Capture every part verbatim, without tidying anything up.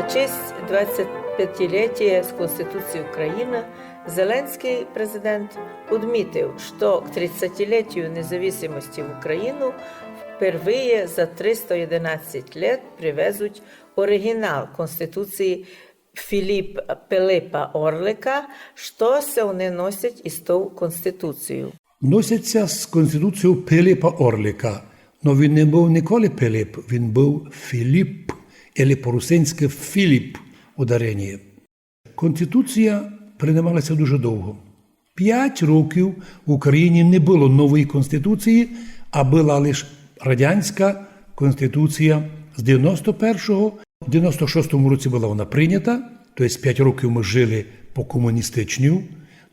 В честь двадцятипятилетия з Конституцией Украины Зеленскый президент одмітив, што к тридцятилетию независимости в Украину впервые за триста одинадцять лет привезуть оригінал Конституциі Філіп Пилипа Орлика, што ся вони носять із тов Конституцією. Носять ся з Конституцією Пилипа Орлика. Но він не быв ніколи Пилип, він быв Філіп, или по-русинськы Філіп, ударение. Конституція приймала ся дуже довго. Пять років в Україні не было нової конституції, а была лиш радянська конституція з девяносто першого. В девяносто шостому році была вона прийнята, то єсть пять років мы жили по комуністичній.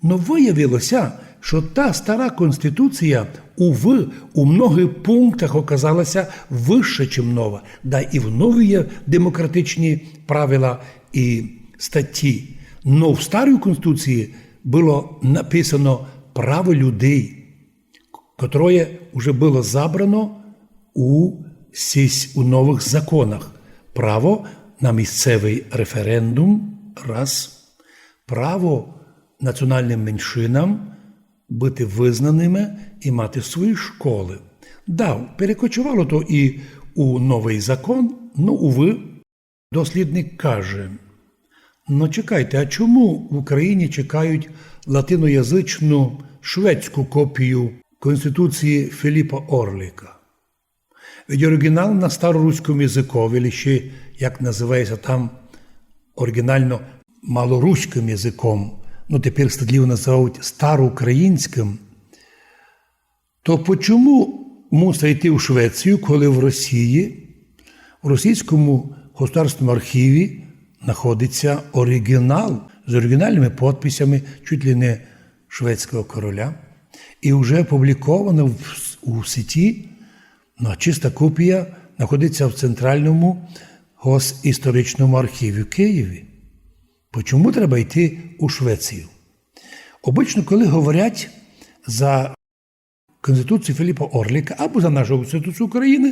Но выявило ся, што та стара конституція, увы, у многых пунктах оказала ся выше, чим нова. Да і в новій є демократичні правила і статті. Но в старій конституції было написано право людей, котроє уже было забрано у сись, у новых законах. Право на місцевый референдум, раз. Право національным меншинам быти визнаными і мати свої школы. Да, перекочувало то і у новый закон, но, увы. Дослідник каже: «Но чекайте, а чому в Україні чекають латиноязычну шведську копію Конституції Філіпа Орлика? Ведь оригінал на староруському языкови, или ще, як называє ся там оригінално, малоруськым языком, но, тепер стыдливо называють староукраїнськым. То почому мусить йти в Швецію, коли в Росії, в російському государственному архіві находить ся оригінал з оригінальными подписями чуть ли не шведського короля, і вже опубліковано в, у сеті, но, чиста копія находить ся в Центральному госісторичному архіві в Києві? Почому треба йти у Швецію?» Обычно, коли говорять за Конституцію Філіпа Орлика або за нашу Конституцію Україны,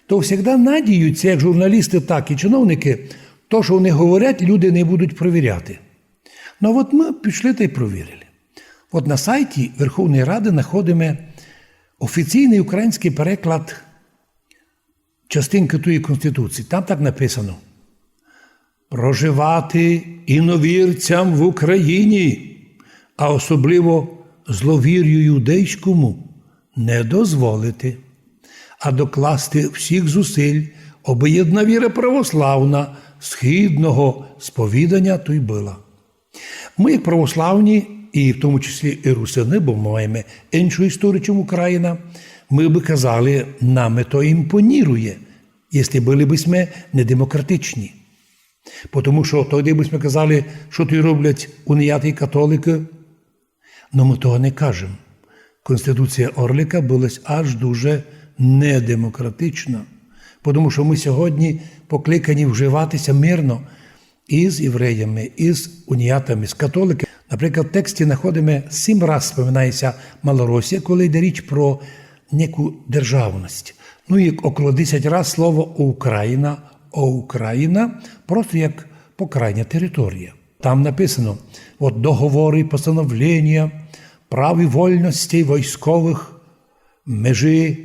то всегда надіють ся, як журналісты, так і чиновникы, то, што вони говорять, люди не будуть провіряти. Но от мы пішли та й провірили. От на сайті Верховної Рады находиме офіційный українськый переклад частинкы тої Конституції. Там так написано: «Проживати іновірцям в Україні, а особливо зловірю юдейському, не дозволити, а докласти всіх зусиль, обы єдна віра православна східного сповіданя туй была». Мы, як православні, і в тому числі і русины, бо мы маєме іншу історію, чим Україна, мы бы казали, нами то імпонірує, якщо были бы сьме недемократичні. Потому што тогды бы сьме казали, што туй роблять уніяты і католикы. Но мы того не кажем. Конституція Орлика была аж дуже недемократична. Потому што мы сьогодні покликані вживати ся мирно із євреями, із уніятами, з католиками. Наприклад, в тексті находиме, сім раз споминає ся Малоросія, коли йде річ про неку державность. Ну і около десять раз слово «Україна», «Україна», просто як покрайня територія. Там написано: от договоры, постановления, прав і вольностей войсковых, межи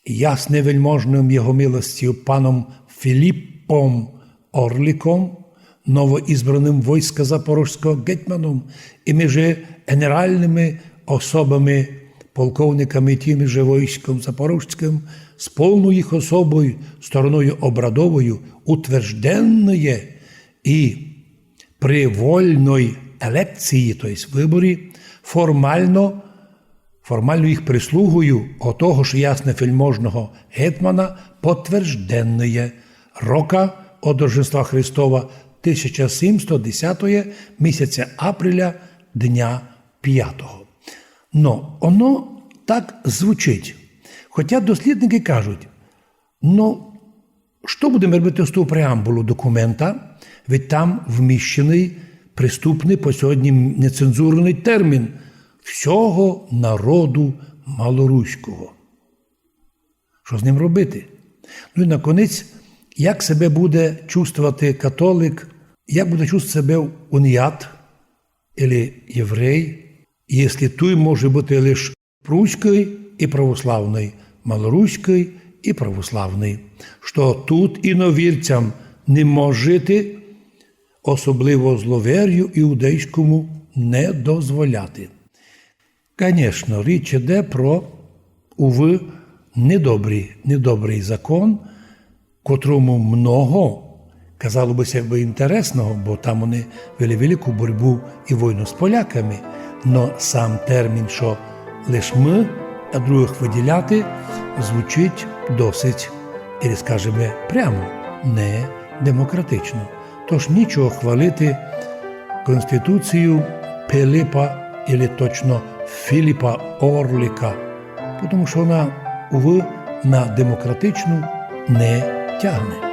ясне вельможным його милостю паном Філіпом Орликом, новоізбраным войска запорожського гетьманом, і межи генеральными особами, полковниками, тим же войском запорожськым, з полною їх особою, стороною обрядовою, утвержденноє і при вольной елекції, то єсть выборі, формално, формално їх прислугою отого ж ясновельможного гетьмана, потвержденноє рока од Рождества Христова тисяча сімсто десятого місяця апреля, дня пятого. Но оно так звучить. Хотя дослідникы кажуть: «Но, што будеме робити з тов преамбулов документа? Ведь там вміщеный, приступный по сьогодні нецензурный термін: всього народу малоруського. Што з ним робити?» Ну і наконець Як себе буде чувствовати католик, як буде чувствовати себе уніат или єврей, якщо туй може бути лиш прусьский і православный, малоруськый і православный, што тут іновірцям не може жити, особливо з ловерю іудейському не дозволяти. Конечно, річ іде про, увы, недобрый, недобрый закон, котрому много, казало бы ся, бы інтересного, бо там они вели велику борьбу і войну з поляками, но сам термін, што лиш мы, а другых выділяти, звучить досить, или скажеме прямо, не демократично. Тож нічого хвалити Конституцію Пилипа, или точно Филипа Орлика, тому што она, увы, на демократичну не тягне.